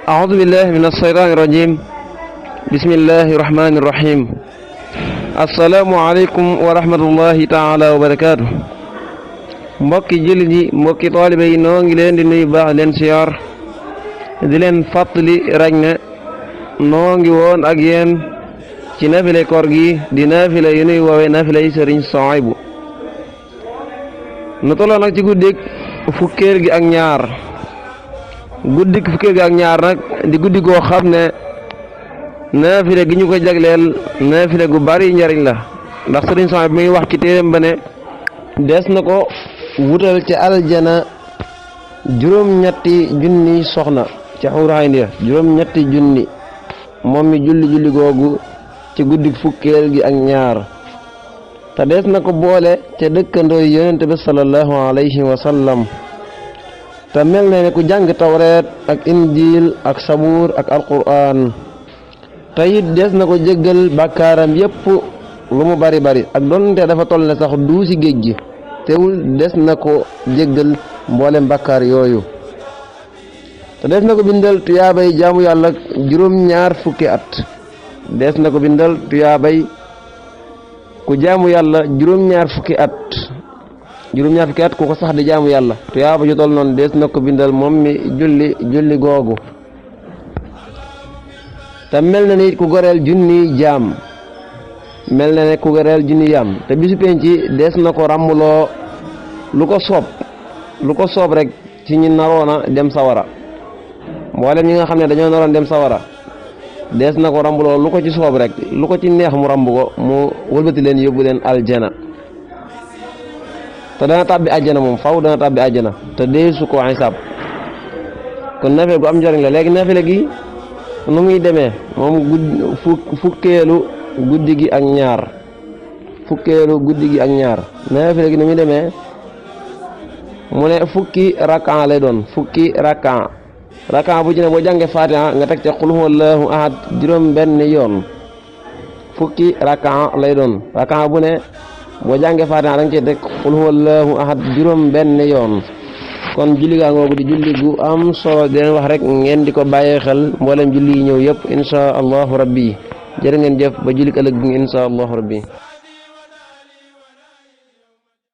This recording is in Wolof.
أعوذ بالله من الشيطان الرجيم بسم الله الرحمن الرحيم السلام عليكم ورحمة الله تعالى وبركاته mbokki jullit yi mbokki taalibe yi noo ngi leen di nuyu baax leen siyaar di leen fàttali rek ne noo ngi woon ak yéen ci nafile koor gi di nafile yu nuy woowee nafile yi Sëriñ Suhaybu nu tolloo nag ci guddik fukkeel gi ak ñaar guddik fukkeel gi ak ñaar nag di guddi goo xam ne naafile gi ñu ko jagleel naafile gu bari njariñ la ndax Sëriñ Suhaybu mi ngi wax ci téeréem ba ne des na ko wutal ci aljana juróom-ñetti junni soxna ci xawraayndi juróom-ñetti junni moom mi julli googu ci guddik fukkeel gi ak ñaar te des na ko boole ca dëkkandoo yonent bi sallallahu alayhi wa sallam te mel na ne ku jàng tawreet ak injil ak sabuur ak alquran te it des na ko jéggal bàkkaaram yépp lu mu bari ak doonte dafa toll ne sax duusi géej gi teewul des na ko jéggal mboolem bàkkaar yooyu te des na ko bindal tuyaabay jaamu yàlla juróom-ñaar fukki at des na ko bindal tuyaabay ku jaamu yàlla juróom-ñaar fukki at ku ko sax di jaamu yàlla tuyaaba ju tol noonu des na ko bindal moom mi julli googu te mel na ni ku goreel junni jaam te bisu penc des na ko ràmmuloo lu ko soob rek ci ñi naroona dem sawara mboolem ñi nga xam ne dañoo naroon dem sawara des na ko ràmbuloo lu ko ci soob rek lu ko ci neex mu ràmb ko mu wëlbati leen yóbbu leen aljana te dana tàbbi àjjana moom faw dana tàbbi àjjana te deesu ko xisaab kon nafile gu am njariñ la léegi nafile gi nu muy demee moom fukkeelu guddi gi ak ñaar nafile gi nu muy demee mu ne fukki rakkan lay doon rakkan bu ci ne boo jàngee Faatiha nga teg ca qul huwallahu ahad juróom benn yoon fukki rakkan lay doon rakkan bu ne boo jàngee Faatiha da nga cee teg qul huwallahu ahad juróom benn yoon kon julli gaa ngoogu di julli gu am solo di leen wax rek ngeen di ko bàyyee xel mboolem julli yi ñëw yëpp insha allahu rabbi jërë ngeen jëf ba julli ëllëg bi insha allahu rabbi